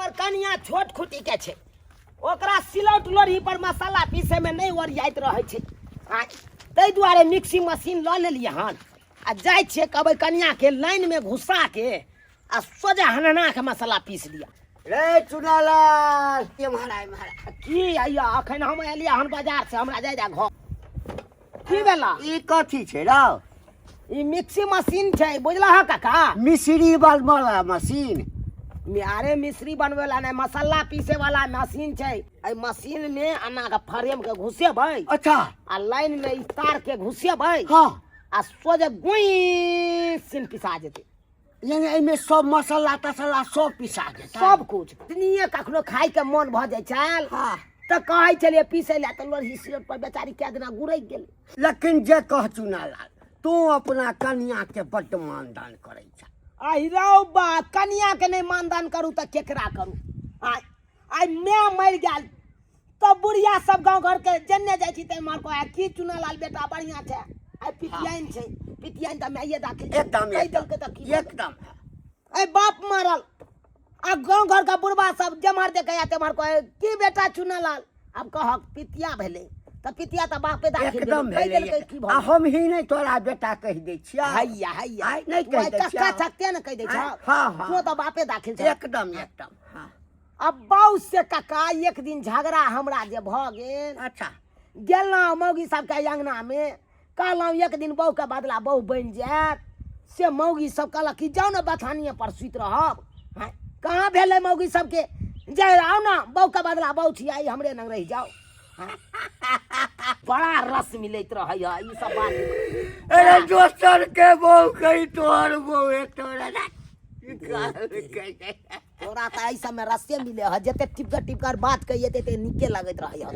हमर कनिया छोट खुटी के छै, ओकरा सिलौट लोढ़ी पर मसाला पीसै मे नहि ओरियाइत रहै छै। ताहि दुआरे मिक्सी मशीन लऽ लेलियै हन आ जाइ छियै कहबै कनिया के लाइन मे घुसा के आ सोझा हनहना के मसाला पीस लिअ। रे चुनालाल, एम्हर आ, एम्हर आ। की आइया? अखन हम एलियै हन बाजार से, हमरा जाय जा घर। की भेला? ई कथी छै रौ? ई मिक्सी मशीन छै, बुझला हँ काका? मिश्री बनबऽ मशीन? अरे मिश्री बनबै वाला नहि, मसाला पीसे वाला मशीन छै। एहि मशीन में एना के फ्रेम के घुसेबै। आ लाइन में ई तार के घुसेबै। आ सोझे गुई सिन पिसा जेतै। यानी एहिमे सब मसाला तसाला सब पिसा जेतै? सब कुछ। तनिए कखनो खाय के मन भऽ जाइ छल तऽ कहै छलियै पीसै लए, तऽ लोढ़ी सिलौट पर बेचारी कए दिना गुरकि गेलै। लेकिन जे कह चुनालाल, तू अपना कनिया के बड्ड मानदान करै छ। आहि रौ बा, कनिया के नहि मानदान करू तऽ केकरा करू? आइ आइ my मरि गेल तऽ बुढ़िया सब गाँव घर के जेने जाइ छी तऽ एम्हर कहै की चुनालाल बेटा बढ़िया छै, आइ पितियाइन छै, पितियाइन तऽ माइये दाखिल छै। एकदम, कहि देलकै तऽ की? एकदम। आइ बाप मरल आ गाँव घर के बुढ़बा सब जेम्हर देखैया तेम्हर कहै की बेटा चुनालाल। आब कहक पितिया भेलै तऽ पितिया तऽ बापे दाखिल एकदम भेलै, कहि भेलै। देलकै की आ भऽ हम ही नहि तोरा बेटा कहि दै छियै? हैया हैया। आइ नहि कहि दै कक्का छियै? छकते ने कहि दै छौ। हाँ, हाँ। तू तऽ बापे दाखिल छै। एकदम एकदम, हाँ। अब बाउ से काका एक दिन झगड़ा हमरा जे भऽ गेल। गेलहुँ मौगी सबके अंगना में, कहलहुँ एक दिन बहू के बदला बहू बनि जायत। से मौगी सब कहलक कि जाउ ने बथानिए पर सुति रहब। हँ, कहाँ भेलै मौगी सबके जे आउ ने बहू के बदला बहू छी, आइ हमरे नंग रहि जाउ। हँ, बड़ा रस मिलैत रहै है ई सब बात। अरे दोसर के बहू कही तोहर बहू है तोरा ना। तोरा तऽ एहि सबमे रसे मिले है, जते टिपकर टिपकर बात कहिए तते नीके लगैत रहै है।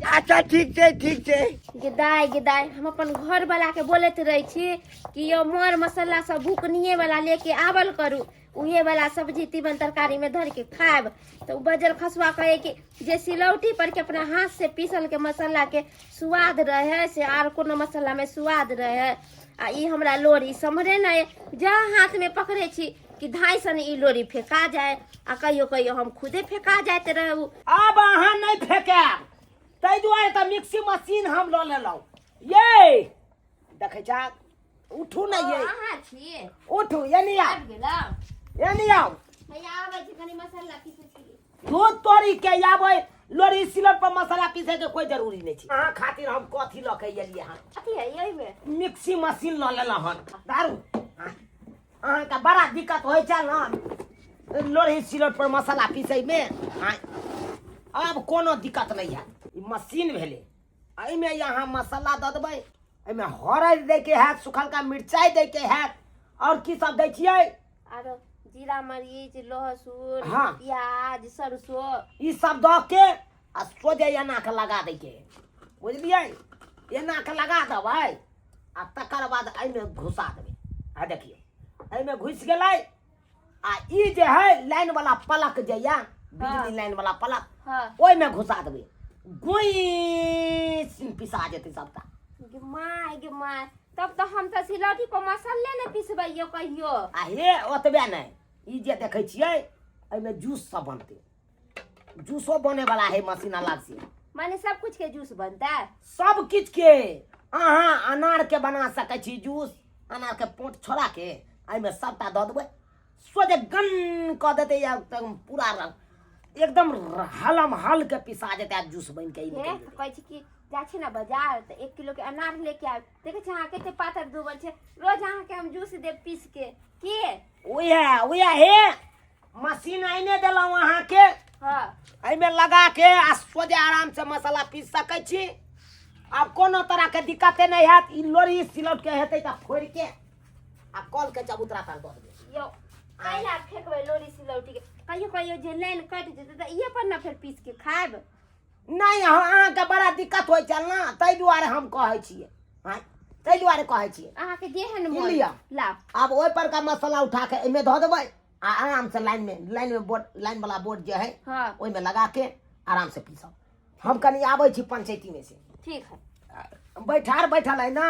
अच्छा ठीक छै, ठीक छै। गे दाइ, गे दाइ, हम अपन घर वाला के बोलैत रहै छी कि यौ मर मसाला सब बुकनिए वाला लेके आवल करू, उहे वाला सब्जी तीमन तरकारी में धर के खायब। तऽ उ बजल खसुआ कहे कि जे सिलौटी पर के अपना हाथ से पीसल के मसाला के स्वाद रहे से आर कोनो मसाला में स्वाद रहे। आ ई हमरा लोरी सम्हरे नहि, जहाँ हाथ में पकड़े छी कि धाइ सन ई लोरी फेका जाय, आ कहियो कहियो हम खुदे फेका जाइत रहू। आब अहाँ नहि फेकायब, ताहि दुआरे तऽ मिक्सी मशीन हम लऽ लेलहुँ। ये देखै छा, उठू ने ये। अहाँ छी? उठू, एनी आउ। आबि गेलहुँ। एनी आउ। हैया आबै छी, कनी मसाला पीसै छी। दूध तोरी के आबै, लोरी सिलौट पर मसाला पीसै के कोई जरूरी नहीं छै। अहाँ खातिर हम कथी लऽ के एलियै हन? कथी है एहिमे? मिक्सी मशीन लऽ लेलहुँ हन। दारू अहाँके बड़ा दिक्कत होइ छल ने लोरही सिलौट पर मसाला पीसैमे, आब कोनो दिक्कत नहि हैत। ई मशीन भेलै, एहिमे अहाँ मसाला दऽ देबै, एहिमे हरदि दैके हैत, सुखलका मिरचाइ दैके हैत, आओर की सब दै छियै? आरो जीरा मरीच लहसुन, प्याज सरसो, ई सब दऽ के आ सोझे एना के लगा दैके है, बुझलियै? एना के लगा देबै आ तकर बाद एहिमे घुसा देबै। आ देखियौ एहिमे घुसि गेलै। आ ई जे है लाइन वाला पलक जे या बिजली लाइन वाला पलक, ओहिमे घुसा देबै, गोई पिसा जेतै सबटा। गे my, गे my, तब तऽ हम तऽ सिलौटी पर मसाले नहि पिसबै यौ कहियो। आ हे ओतबे नहि, ई जे देखै छियै एहिमे जूस सब बनतै, जूसो बने वाला है मशीन अलग से। माने सब कुछ के जूस बनतै? सब किछ के। अहाँ अनार के बना सकै छी जूस, अनार के पोट छोड़ा के एहिमे सबटा दऽ देबै, सोझे गन कऽ देतै या एकदम पूरा रंग एकदम हलम हल के पिसा जेतै आ जूस बनि के ई हे निकलि जेतै। कहै छी कि जाइ छी ने बाजार तऽ 1 किलो के अनार लेके आयब, देखै छी अहाँ कते पातर डूबल छै, रोज अहाँके हम जूस देब पीस के। के उएह उएह हे मशीन आइने देलहुँ अहाँके। एहिमे लगा के आ सोझे आराम से मसाला पीस सकै छी, आब कोनो तरह के दिक्कते नहि हैत। ई लोरी सिलौट के हेतै तऽ फोड़ि के आ कल के चबूतरा पर दऽ देबै। यौ कैला फेकबै लोरी सिलौटी के? कहियो कहियो जे लाइन कटि जेतै तऽ इहे पर ने फेर पीस के खायब। नहि, अहाँके बड़ा दिक्कत होइ छल ने, ताहि दुआरे हम कहै छियै। आँय, ताहि दुआरे कहै छियै। अहाँके जेहन ई मोन। लिअ। लाउ। आब ओहि पर का मसाला उठा के एहिमे धऽ देबै आ आराम से लाइन में, लाइन में बोर्ड, लाइन वाला बोर्ड जे है, ओहिमे लगा के आराम से पीसब। हम कनि आबै छी पंचायती में से। ठीक है। बैठार बैठल है ना?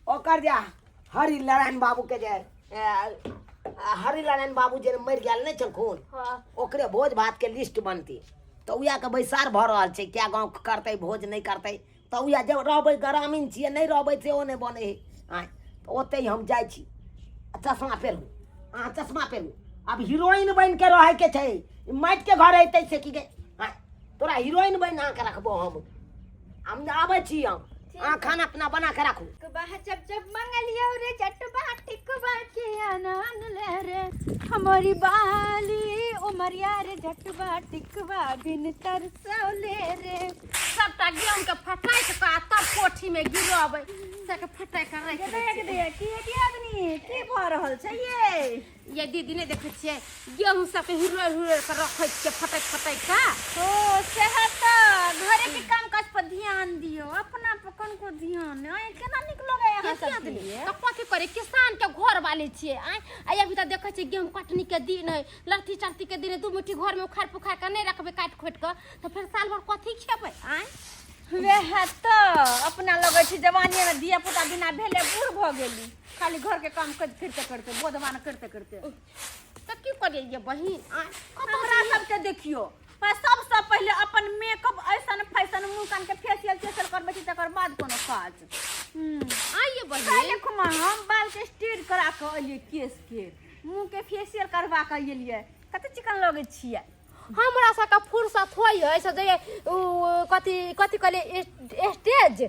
ओकर जे हरि नारायण बाबू के जे हरिनारायण बाबू जे मरि गेल नहि छलखुन, हाँ। ओकरे भोज भात के लिस्ट बनतै, तऽ उएह के बैसार भऽ रहल छै। क्या गाँव करतै भोज, नहि करतै, तऽ उएह जब रहबै, ग्रामीण छियै, नहि रहबै सेहो नहि बनै हइ। आँय, तऽ ओतहि हम जाइ छी। आ चश्मा पेहरू, अहाँ चश्मा पेहरू। आब हीरोइन बनि के रहैके छै। ई माटिके घर अयतै से की गे? आँय, तोरा हीरोइन बनि अहाँके रखबो हम। हम आबै छी, हम अहाँ खाना पीना बना के राखू। बाह जब जब मंगलियो रे जट बाटिक बाके आनन ले रे हमारी बाली उमरिया रे जट बाटिक बा बिन तरसौले रे। सबटा गेहूं के फटाकि कऽ आ तब कोठी में गिरबै, सबके फटाकि कऽ राखि दै देख छियै। दे की आदमी की भऽ रहल छै ये? ये दीदी, नहि देखै छियै, गेहूं सबके हिरोइ हिरोइ कऽ रखै छियै फटकि फटकि कऽ। ओ सेह तऽ घरे के काम काज पर ध्यान दियौ, अपना पर कनको ध्यान नहि। केना नीक लगै अहाँ के सबके आदमी ये? तऽ कथी करे, किसान के घर वाले छियै। आँय, आ अभी तऽ देखै छियै गेहूं कटनी के दिन है, लहठी चढ़ती के दिन है। दू मुट्ठी घर में उखाड़ पुखाड़ के नहि रखबै काटि खोटि कऽ, तऽ फेर साल भर कथी खेबै? आँय, वएह तऽ अपना लगै छै जवानी में धिया पुता बिना भेले बूढ़ भऽ गेली, खाली घर के काम करते करते, बोधबान करते करते। तऽ की करियै ये बहिन? आँय, कतऽ हमरा सबके देखियौ, पर सबसँ पहिले अपन मेकअप ऐसन फैशन, मुँह कान के फेसियल तेसियल करबै छी, तकर बाद कोनो काज। आँय ये बहिन, काल्हि खुमा हम बाल के स्ट्रेट करा कऽ एलियै, केश के मुँह के फेसियल करवा कऽ एलियै, कते चिकन लगै छियै। हमरा सबके फुर्सत होइ है से जे उ कथी कथी कहलियै, स्टेज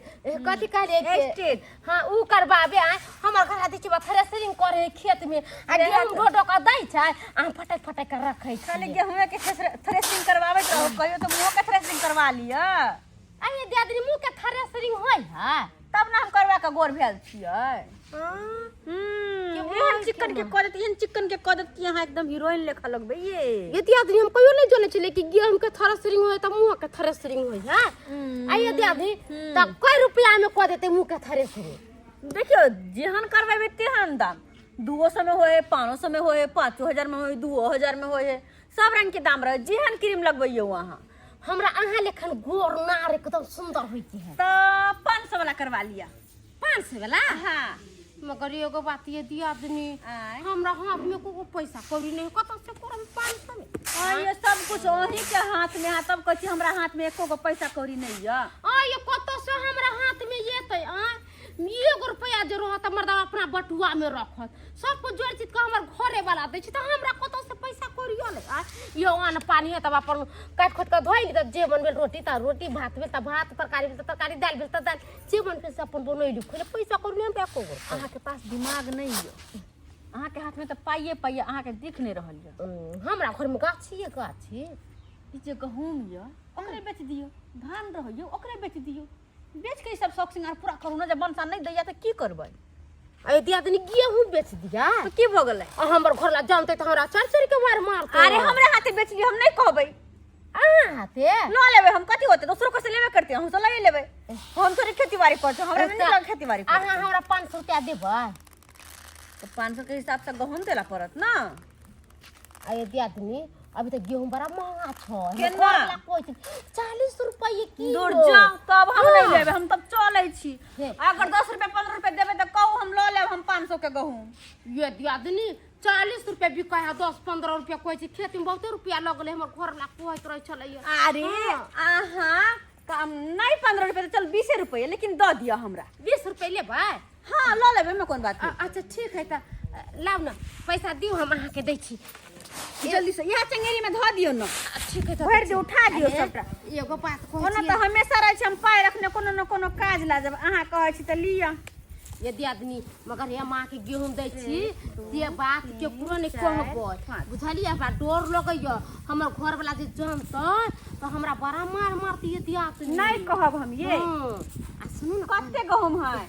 कथी कहलियै? स्टेज। हाँ, उ करबाबे। आय, हमर घर दै छियै थ्रेसरिंग करे है खेत में आ गेहूं ढो ढो के दै छै आ हम फटक फटक के रखै खाली छियै। गेहूँ के थ्रेसिंग करवाबैत रहू, कहियो तऽ मुँहो के थ्रेसिंग करवा लिअ। आ ये दियादनी, मुँह के थ्रेसरिंग होइ है? तब ने हम करवा के गोर भेल छियै। एहन चिकन के कऽ देत, एहन चिकन के कऽ देत कि अहाँ एकदम हीरोइन लेखा लगबै ये। ये दियादनी, हम कहियो नहीं जानै छलियै कि गेहूं के थ्रेसरिंग होइ तऽ मुँह के थ्रेसरिंग होइ है। आ ये दियादनी, तऽ कै रुपया में कऽ देतै मुँह के थ्रेसरिंग? देखियौ, जेहन करवेबै तेहन दाम। 200 में होए, 500 में होए, 5000 में होए, 2000 में होए, सब रंग के दाम रहे, जेहन क्रीम लगबैयौ अहाँ। हमरा अहाँ लेखन गोर नार एकदम सुंदर होय के है। तऽ 500 वाला करवा लिअ। 500 वाला? हाँ। मगर एगो बात ये दियादनी, आँय? हमरा हाथ में कोनो पैसा कौड़ी नहीं, कतऽ से करम 500 में? हाँ, ये सब कुछ अहीं के हाथ में है, तब कहै छी हमरा हाथ में एको गो पैसा कौड़ी नहीं यऽ। आ ये कतऽ से हमरा हाथ में एतै? आँय, एगो रुपया जे रहत मर्दा अपना बटुआ में रखत, सब कुछ जोड़ चित के हमर घरे वाला दै छै, तऽ हमरा कतऽ से पैसा कौड़ी अलै? आँय, यो अन्न पानी है तब अपन काटि खोटि कऽ धोइ ली, तऽ जे मन भेल रोटी तऽ रोटी, भात भेल तऽ भात, तरकारी भेल तऽ तरकारी, दालि भेल तऽ दालि, जे मन भेल से अपन बनैली खैली। पैसा कौड़ी नहि हमरा एको गो। अहाँके पास दिमाग नहीं यऽ, अहाँके हाथ में तऽ पाइए पाइए, अहाँके दिख नहीं रहल यऽ। हमरा घरमे गाछिए गाछी। ई जे गहूम यऽ ओकरे बेच दियौ, धान रहैयौ ओकरे बेच दियौ, बेच के ई सब शौक श्रृंगार पूरा करू ने। जब मनसा नहि दैया तऽ की करबै? अरे दियादनी, गेहूं बेच दिया तऽ की भऽ गेलै? आ हमर घर ला जानते तऽ हमरा चारि चारि के मार मारते। अरे, हमरे हाथे बेच लियौ, हम नहि कहबै। अहाँ हाथे लऽ लेबै हम, कथी होतै? दोसरो कैसे लेबे करतै, हम सब लए लेबै। हम थोड़े खेती बाड़ी करै छी, हमरा नहि नीक खेती बाड़ी। अहाँ हमरा 500 रुपया देबै? तऽ 500 के हिसाब से गहूम देला पड़त ने। अरे दियादनी, अभी तऽ गेहूं बड़ा महंगा छौ। केना? 40 रुपये किलो। दूर जाउ, तब हम नहि हाँ। लेबै, हम तब चलै छी। हे। अगर 10 रुपया 15 रुपया देबै तऽ कहू, हम लऽ लेब हम 500 के गहूम। ये दियादनी, 40 रुपया बिकै है, 10-15 रुपया कहै छै। खेत में बहुते रुपया लगलै, हमर घर ला कहैत रहै छलै। अरे अहाँ कम नहि, 15 रुपया तऽ चल 20 रुपये, लेकिन दऽ दिअ हमरा। 20 रुपये लेबै? हाँ, लऽ लेबै, एहिमे कोन बात है। अच्छा ठीक है, तऽ लाउ ने पैसा दियौ, हम अहाँके दै छी। जल्दी से इएह चंगेरी में धऽ दियौ ने। ठीक है तऽ भरि दियौ, उठा दियौ अरे, सबटा। एगो बात कहै ओना छी। तऽ हमेशा रहै छै हम पाइ रखने, कोनो ने कोनो काज ला। जब अहाँ कहै छी तऽ लिअ। ये दियादनी, मगर हे माँ के गेहूं दै छी से बात केकरो नहि कहबै, बुझलियै? हमरा डर लगैया, हमर घर वाला जे जानतै तऽ हमरा बड़ा मार मारतै ये दियादनी। नहि कहब हम ये। हँ। आ सुनू ने। कते गहूम है?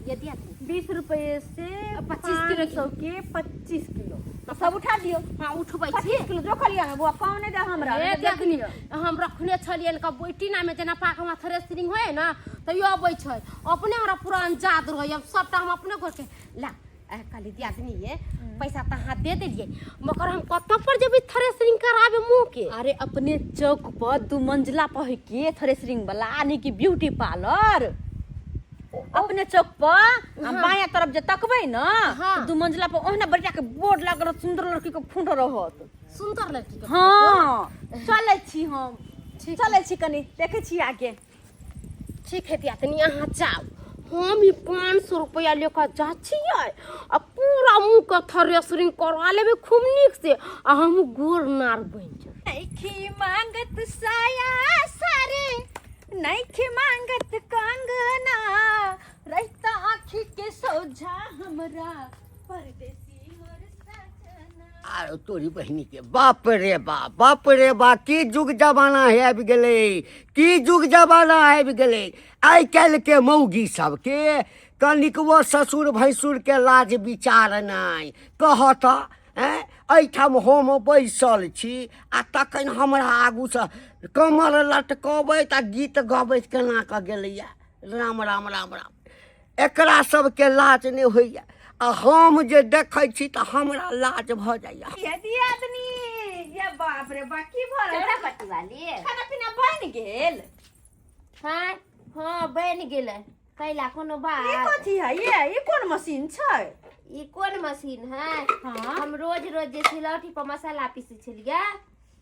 ये दियादनी, 20 रुपये से 25 किलो। 500 के 25 किलो तो सब उठा दियौ। हाँ, उठबै छी। 25 किलो जो खलिया ने बुआ, कम नहि दे हमरा। हे देख दियादनी, लिअ। हम रखने छलियनि कऽ टीना में, जेना पाक हमरा थ्रेसरिंग होय ने तऽ ई अबै छै अपने, हमरा पूरा अंजाद रहैया सबटा, हम अपने घर के ला। कहली दियादनी, ये पैसा तऽ अहाँ दे देलियै, मगर हम कतऽ पर जेबै थ्रेसरिंग कराबे मुँह के? अरे, अपने चौक पर दू मंजिला पर है के थ्रेसरिंग वाला, यानी कि ब्यूटी पार्लर। अपने चौक पर आ बायां तरफ जे तकबै न हाँ। तऽ दू मंजिला पर ओहिना बढ़िया के बोर्ड लागल रहत, सुंदर लड़की के फोटो रहत। सुंदर लड़की के? हाँ, चलै छी हम, चलै छी, कनी देखै छी आगे। ठीक है दियादनी, अहाँ जाउ, हम ई 500 रुपया लेकर जा छियै आ पूरा मुँह के थ्रेसरिंग करवा लेबै खूब नीक से आ हम गोर नार बनि जेबै। नइखी मांगत साया सारे, नइखी मांगत कंगना, रहता आँखी के सोझा हमरा परदेसी मोर सजना। आरो तोरी बहिनी के, बाप रे बाप, बाप रे बाप, की जुग जमाना है आबि गेलै, की जुग जमाना आबि गेलै। आइ काल्हि के मौगी सबके कनिकबो ससुर भैंसुर के लाज विचार नहि। कह तऽ ऐं, एहिठाम हम बैसल छी आ तखन हमरा आगूसँ कमर लटकबैत आ गीत गबैत केना कऽ गेलैया। राम राम राम राम, एकरा सबके लाज नहि होइया आ हम जे देखै छी तऽ हमरा लाज भऽ जाइया। ये दियादनी, ये बाप रे बा, की भऽ रहल? चौरा पट्टी वाली। खाना पीना बनि गेल? हाँ हाँ, बनि गेलै। कैला कोनो ई बात? कथी है ये? ई कोन मशीन छै? ई कोन मशीन है? हाँ। हम रोज रोज जे सिलौटी पर मसाला पीसै छलियै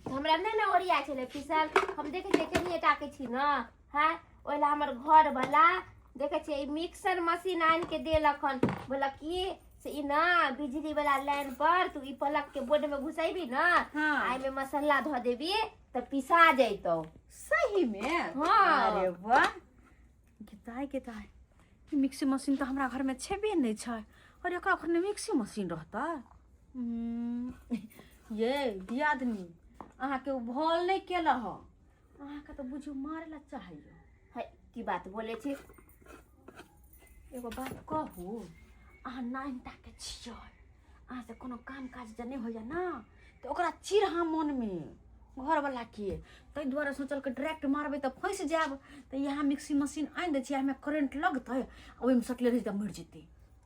तऽ हमरा नहि ने ओरिया छलै पीसल। हम देखै छियै कनिए टाके छी ने। हाँ, ओहि लए हमर घर वाला देखै छियै ई मिक्सर मशीन आनि के देलक हन। बोलक की से ई ना बिजली वाला लाइन पर तू ई पलक के बोर्ड में घुसेबी ना, हाँ। आ एहिमे मसाला धऽ देबी तऽ पिसा जैतौ। सही में? हाँ। अरे वाह, गेताय गेताय, ई मिक्सी मशीन तऽ हमरा घर में छेबे नहि छै और एकरा घर में मिक्सी मशीन रहता। ये दियादनी, अहाँके ओ भल नहि केला ह, अहाँके तऽ बुझू मारे ला चाहिए। है, की बात बोले छी? एगो बात कहू, अहाँ नाइन के छियै, अहाँ से कोनो काम काज जे नहि होइए ना तऽ ओकरा चिड़ अहाँ मनमे घरवला के, ताहि दुआरे सोचल कि डायरेक्ट मारबै तऽ फँसि जायब, तऽ इएह मिक्सी मशीन आनि दै छियै, एहिमे करेंट लगतै आ ओहिमे सटले रहि तऽ मरि जेतै।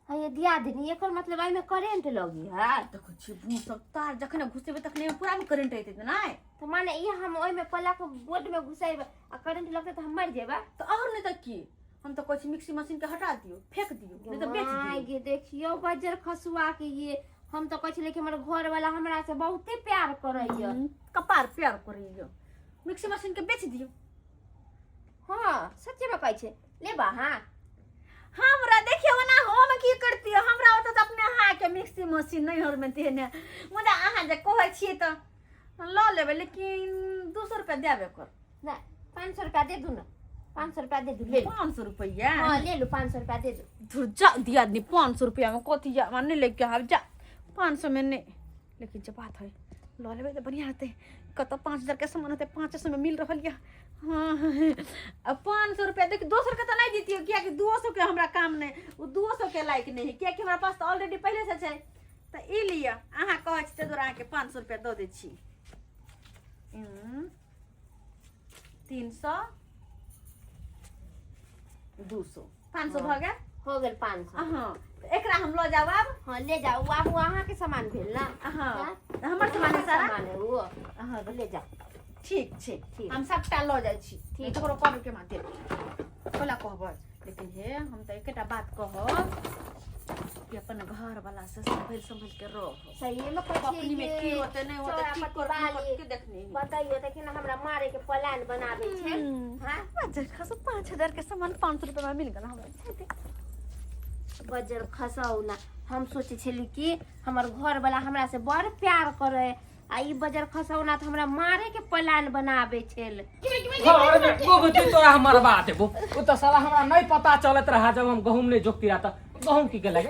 हे दियादनी, एकर मतलब एहिमे करेंट लगी है? देखै छियै भूत सब तार जखने घुसेबै तखने पूरा मे करेंट अयतै नहि? तऽ माने ई हम ओहिमे पलक बोर्ड में घुसेबै आ करेंट लगतै तऽ हम मरि जेबै? तऽ आओर नहि तऽ की, हम तऽ कहै छी मिक्सी मशीन के हटा दियौ, फेंक दियौ, नहि तऽ बेच माय दियौ। गे, देखियौ बज्जर खसुआ के, ये हम तऽ कहै छलियै कि हमर घर वाला हमरा से बहुते प्यार करैया। कपार प्यार करैया, मिक्सी मशीन के बेच दियौ। हाँ, सच्चे में कहै छै, लेबा? हाँ। हमरा देखियौ ओना हम की करतियै, हमरा ओतऽ तऽ अपने अहाँके मिक्सी मशीन नहि हरमे तेहने, मुदा अहाँ जे कहै छियै तऽ लऽ लेबै, लेकिन 200 रुपया देब एकर। नहि, 500 रुपया दे दू ने, 500 रुपया दे दू, ले लू। 500 रुपया? हाँ, ले लू, 500 रुपया दे दू। धुर जा दियादनी, 500 रुपया में कथी जा, हमरा नहि लेके आब जा 500 में नहि, लेकिन जे बात है लऽ लेबै तऽ बढ़िआँ हेतै। कतऽ 5000 के सामान हेतै, 500 में मिल रहल यऽ। हाँ, आ 500 रुपया देख, दोसर के तऽ नहि दितियै, कियाकि 200 के हमरा काम नहि, ओ 200 के लायक नहि है, कियाकि हमरा पास तऽ ऑलरेडी पहिले से छै। तऽ ई लिअ, अहाँ कहै छी ताहि दुआरे अहाँके 500 रुपया दऽ दै छी। 300, 200, 500 भऽ गेल। हो गेल 500। हाँ, तऽ एकरा हम लऽ जायब आब। हाँ, ले जाओ। आब ओ अहाँके सामान भेल ने? हाँ। हाँ? हमर सामान है सारा। सामान है वो। हाँ। ले जाओ। ठीक छै। ठीक। हम सबटा लऽ जाइ छी। ठीक। ककरो कहबै के माते कोला कहबै, लेकिन हे हम तऽ एकेटा बात कहब कि अपन घर वाला से संभल संभल के रह। सही में कहै छियै। अपनी में की होते नहीं होते, चौरा की पट्टी कर वाली। के देखनी। बताइयो, देखिए ना हमरा मारे के प्लान बनाबै छै। हाँ। बजर खसो, 5000 के सामान 500 रुपया में मिल गेल हमरा। बजर खसौ ना, हम सोचै छली कि हमर घर वाला हमरा से बड़ प्यार करे आ ई बजर खसौना तऽ हमरा मारे के प्लान बनाबै छल। घर में गोगती तोरा हम मरबा देबो। ओ तऽ साला हमरा नहीं पता चलत रहा जब हम गहूम नहीं जोखती रहा तऽ गहूम की केलक?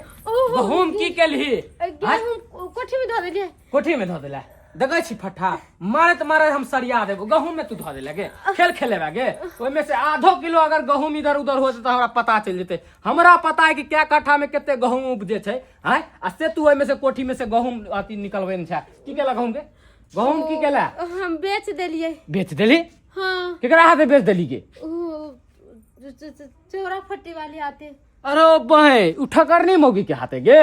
गहूम की केलही? गेहूं कोठी में धऽ देलियै। कोठी में धऽ देला? देखै छी फट्ठा मारैत मारैत हम सरिया देबो। गहूम में तू धऽ देले गे? खेल खेलेबा गे? ओहिमे से आधो किलो अगर गहूम इधर उधर हो तऽ हमरा पता चलि जेतै। हमरा पता है कि क्या कट्ठा में कते गहूम उपजे छै। आँय, आ से तू ओहिमे से कोठी में से गहूम अथी निकलबे ने छै। की केला गहूम के? गहूम की केला? हम बेच देलियै। बेच देली? हाँ। केकरा हाथे बेच देली गे? उ चौरा फट्टी वाली आते। अरे बहे, उ ठकरनी मौगी के हाथे गे?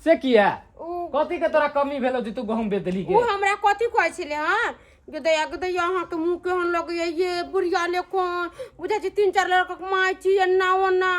से किया? उ कथी के तोरा कमी भेलो जे तू गहूम बेच देली गे? उ हमरा कथी कहै छलै हँ गे दैया अहाँके मुँह केहन लगैए ये बुढ़िया लेखन बुझै छी तीन चारि लड़काके माय छी एना ओना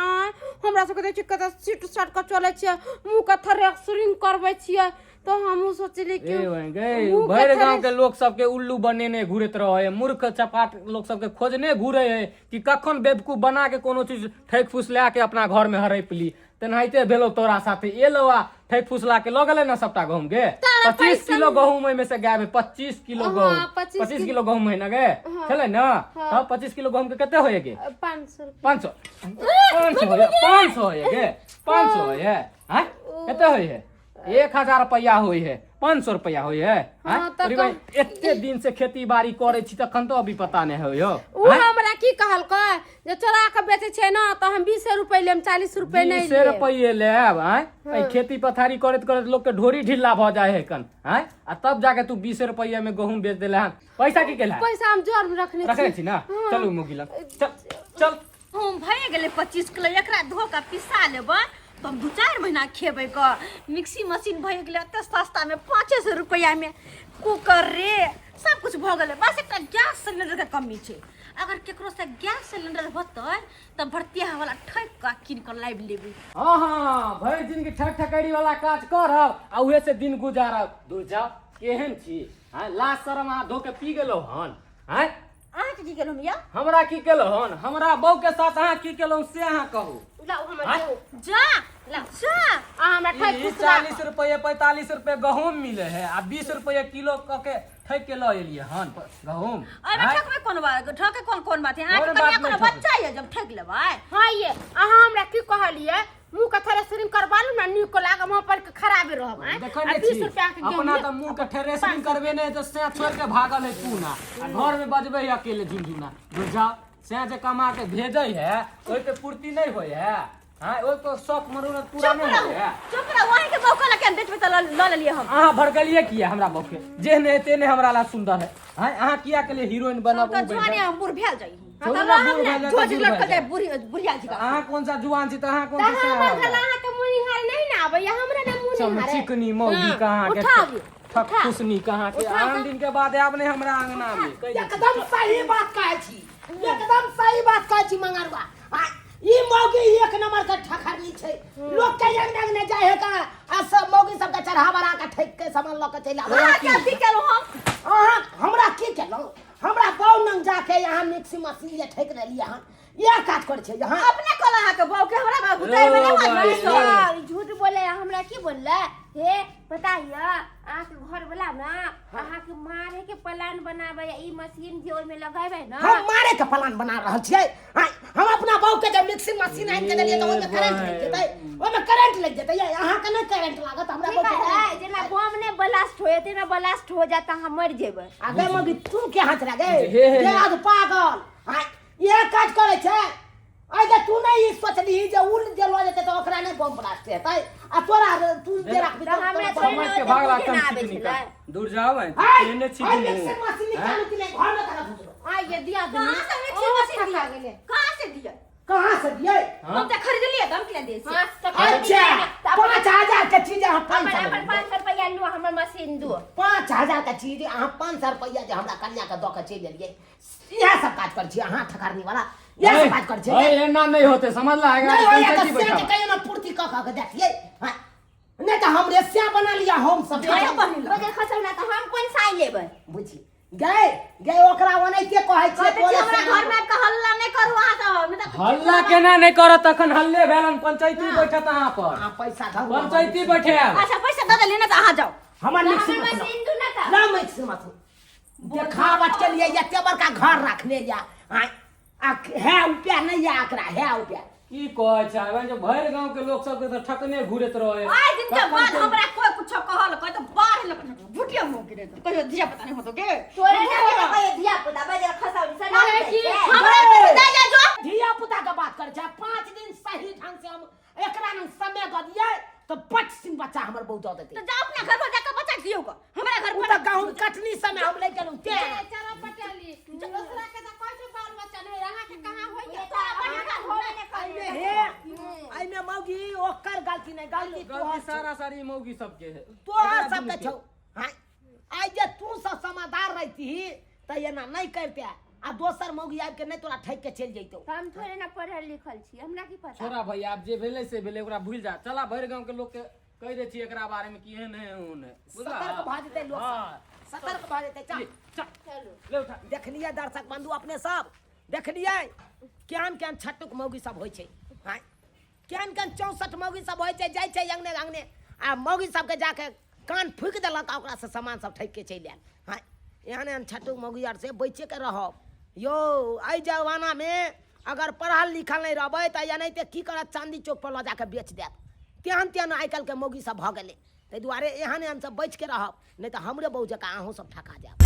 हमरा सबके देखै छी कतऽ सीट साट कऽ चलै छियै मुँहके थ्रेसरिंग करबै छियै तऽ हमहूँ सोचली कि ए बहिन गै मुँहके भरि गांव थ्रेस के लोक सबके उल्लू बनेने घुरैत रहे है मूर्ख चपाट लोक सबके खोजने घुरे है कि कखन बेवकूफ बना के कोनो चीज ठकि फूस लए के अपना घर में हड़प ली तेनाहिते भेलो तोरा साथे एलो आ ठकि फुसला के लऽ गेलै ने सबटा गहूम गे 25 किलो गहूम ओहिमे से गायब है 25 किलो हाँ, गहूम 25 25 किलो गहूम है ना गे छलै ने तब 25 किलो गहूम के कते होय गे 500। 500, 500 होय, 500 होय गे, 500 होय है। हैं, कते होय है? 1000 रुपया होय है, 500 रुपया होय है। हैं? हाँ, तऽ अरे भाई, एते दिन से खेती बाड़ी करे छी तखन तो अभी पता नहीं होय हो। ओ हमरा की कहलकै जे चोरा के बेचै छै ने तऽ हम 20 रुपए लेम, 40 रुपए नहि 20 लेब। रुपये लेब? आँय, एहि खेती पथारी करैत करैत लोक के ढोरी ढिल्ला भऽ जाइ है कन। आँय, आ तब जाके तू 20 रुपये में गहूम बेच देले हन। पैसा की केला? पैसा हम जर में रखने रखने छी। छी ना? चलू मुगी लग, चल चल। हम भए गेलै 25 किलो। एकरा धो कऽ पिसा लेबै तऽ हम 2-4 महीना खेबै कऽ। मिक्सी मशीन भए गेलै एते सस्तामे, 500 रुपैआमे। कुकर रे सब कुछ भऽ गेलै, बस एकटा गैस सिलेंडरके कमी छै। अगर केकरोसँ गैस सिलेंडर होतै तऽ भरतिया वाला ठकि कऽ कीन कऽ लाबि लेबै। हाँ, भरि जिनगी ठक ठकैरी वाला काज करब आ उहे से दिन गुजारब। दूर जाओ, केहन छी? हाँ, लाज शरम अहाँ धो के पी गेलौ हन? आँय? अहाँके की केलहुँ भैया? हमरा की केलौ हन? हमरा बहू के साथ अहाँ की केलौ से अहाँ कहू। लाउ हमर आँय? देऊ। जा जा। अहाँ हमरा ठकि ई फुसला 40 रुपये, 45 रुपये गहूम मिले है आ 20 रुपये किलो कऽ के ठकि के लऽ एलियै हन गहूम। अरे आँय? ठकबै कोन बात, ठके कोन कोन बात है? अहाँके कोन कनिया बात कोनो नहि ठकबै? बच्चा यऽ जब ठकि लेबै? हाँ, ये अहाँ हमरा की कहलियै? मुँह के थ्रेसरिंग करबा लू ने, नीक लागब, हम पर के खराबे रहब। आँय? देखै आ नहि 20 छी रुपया के गेहूँ अपना लेब। तऽ मुँह के थ्रेसरिंग करबे नहि तऽ सैं छोड़ि के भागल है पूना आ घर में बजबै है अकेले झुनझुना। दूर जाओ, सैं जे कमा के भेजै है ओहि पे पूर्ति नहि होइ है? हाँ, ओहि पर शौक मनोरथ पूरा चुप नहि रहू। होइ है। चुप रहू। अहाँके बहू कहलक कि हम बेचबै तऽ लऽ लऽ लेलियै हम। अहाँ भड़कलियै किया हमरा बहू के? जेहन है तेहने हमरा ला सुंदर है। हाँ, अहाँ किया के लिए हीरोइन बनब? तऽ उ बनि जुआने जायब? हम बूढ़ भेल जाइ। छोड़ू ना, बूढ़ भए जाए तऽ झोज बूढ़ भए लटकल जाए। जाय बूढ़ी बुढ़िया जी का। अहाँ कौन सा जुआन छी तऽ अहाँ कौन तऽ सा हमर सियान? गला अहाँके मुनिहार नहि ने आबैया, हमरा ने मुनिहार है। चिकनी मौगी हाँ, कहाँ के उठाउ। ठक खुशनी कहाँ के। आन दिन के बाद आब नहीं हमरा अंगना में कहि दै छी। एकदम सही बात कहै छी, एकदम सही बात कहै छी मंगरुआ। आ ई मौगी एक नंबर के ठखरनी छै। लोक के अंगना अंगना जाय है का आ सब मौगी सबके चढ़ा बढ़ा के ठकि के सामान लऽ के चलि आबै। अहाँ की केलहुँ हम? अहाँ हमरा की केलहुँ? हमरा बहू नंग जाके यहाँ मिक्सी मशीन जे ठकि लेलियै हन, इएह काज करै छै यहाँ। अपने कहल अहाँके बहू के हमरा बाबू तै में ओ नहि भाई, बाजू। ई झूठ बोले। हमरा की बोलले हे पता ये? अहाँके घर वाला ना अहाँके मारे के प्लान बनावे। ई मशीन जे ओहिमे लगेबै ना। हम मारे के प्लान बना रहल छियै? आँय, हम अपना बहू के जब मिक्सी मशीन आनि के देलियै तऽ ओहिमे करंट लागि जेतै, ओहिमे करंट लागि जेतै। ये अहाँके नहि करंट लागत, हमरा की बहू के कहै है, जेना बम ने ब्लास्ट होय तेना ब्लास्ट हो जाता, अहाँ मर जेबै। आ गे मगी, तू के हाथ लगे? हे, हे, गे हे। आज पागल। आँय, इएह काज करै छै? आइ जे तू नहि ई सोचलिही जे उ जे लऽ जेतै तऽ ओकरा नहि बम ब्लास्ट हेतै आ तोरा तू जे राखबी तऽ हमरा तऽ थोड़े समझ ने के ओते भागला बुझे कम ना आबै चिकनी छलै। का दूर जाओ है। आइ एने छी आइ दुनू। मिक्सी मशीन निकालू कि नहि? घर में तक घुसलो। आ ये दिया कहाँ दुनू। से मिक्सी मशीन थका दिया? गेलै। कहाँ से दिया? कहाँ से दियै? हम तऽ खरीदलियै तऽ हम किया दे से? हाँ, तऽ खरीद अच्छा, लियै ने, तऽ अपन 5000 के चीज अहाँ पाँच अपन सए अपन 500 रुपैआ लू, हमर मशीन दू। 5000 के चीज अहाँ 500 रुपैआ जे हमरा कन्या के दऽ के चलि एलियै, इएह सब काज करै छी अहाँ ठकारनी वाला? इएह सब काज करै छी? है, एना नहि होते, समझला? नहि होइया तऽ पंचायती से बैठाबा। कहियो ने पूर्ति कऽ कऽ के देखियै। हाँ, नहि तऽ हमरे से बना लिअ हम सब। बजर खसौ ना तऽ हम कोन साई लेबै? बुझी गए गए, ओकरा ओनाहिते कहै छियै। कहै छी तोरे हमरा से घर में आबि कऽ हल्ला नहि करू अहाँ सब, नहि तऽ हल्ला केना नहि करत? तखन हल्ले भेल हन। पंचायती बैठत अहाँ पर। अहाँ पैसा धरू। पंचायती बैठे आब। अच्छा, पैसा दऽ देलियै ने तऽ अहाँ जाउ। हमर मिक्सी हमर मशीन मशीन दू ना तऽ। ना, मिक्सी मशीन देखावट के लिए एते बड़का घर रखने या आ आ है रुपया नहीं या एकरा है रुपया। की कहै छै आब जे भरि गांव के लोक सबके तऽ ठकने घुरैत रहे। आइ दिन के बाद हमरा कोई कुछो कहल कह तऽ बाढ़ लग झूठिया मुंह गिरे तो कहियो धिया पुता नहीं होतो के। तोरे ना के कहियो धिया पुता बजर खसौ सना। कहै कि हमरा पैसा दे जा जो। धिया पुता के बात कर छै। 5 दिन सही ढंग से हम एकरा न समय दऽ दियै तऽ पट सिंह बच्चा हमर बहुत दऽ देतै। तऽ जाओ अपना घर पर जाकर बच्चा दियौ ग, हमरा घर ओ पर तऽ गहूम कटनी समय हम ले गेलहुँ तें। चलो पटेली, दोसरा के तऽ कहै छै बाल बच्चा नहि, अहाँके कहाँ होइया? एहिमे हे, एहिमे मौगी ओकर गलती नहि, गलती तोहर गलती छौ। सारा सारी मौगी सबके है। तोहर सबके छौ। हाँ, आइ जे तू सब समाज समझदार रहती तऽ एना नहि करिते आ दोसर मौगी आबि के नहि तोरा ठकि के चलि जैतौ। तऽ हम थोड़े ने पढ़ल लिखल छी, हमरा की पता। छोड़ा भैया, आब जे भेलै से भेलै, ओकरा भूलि जा। चला भरि गाँव के लोक के कहि दै छियै एकरा बारे में कि एहन है ओहन है, बुझला? सतर्क भऽ जेतै लोक हाँ। सब, सतर्क भऽ जेतै। चल ले, चल चलू। ले उठा। देखलियै दर्शक बंधु, अपने सब देखलियै केहन केहन छट्टुक मौगी सब होइ छै। आँय, केहन केहन 64 मौगी सब होइ छै, जाइ छै अंगने अंगने आ मौगी सबके जाके कान फूकि देलक आ ओकरासँ सामान सब ठकि के चलि आयल। आँय, एहन एहन छट्टुक मौगी आर से बचिए के रहब यौ। एहि जमानामे अगर पढ़ल लिखल नहि रहबै तऽ एनाहिते की करत, चाँदी चौक पर लऽ जाके बेच देत। तेहन तेहन आइ काल्हिके मौगी सब भऽ गेलै। ताहि दुआरे एहन एहन सब बचि के रहब, नहि तऽ हमरे बहू जकाँ अहूँ सब ठका जायब।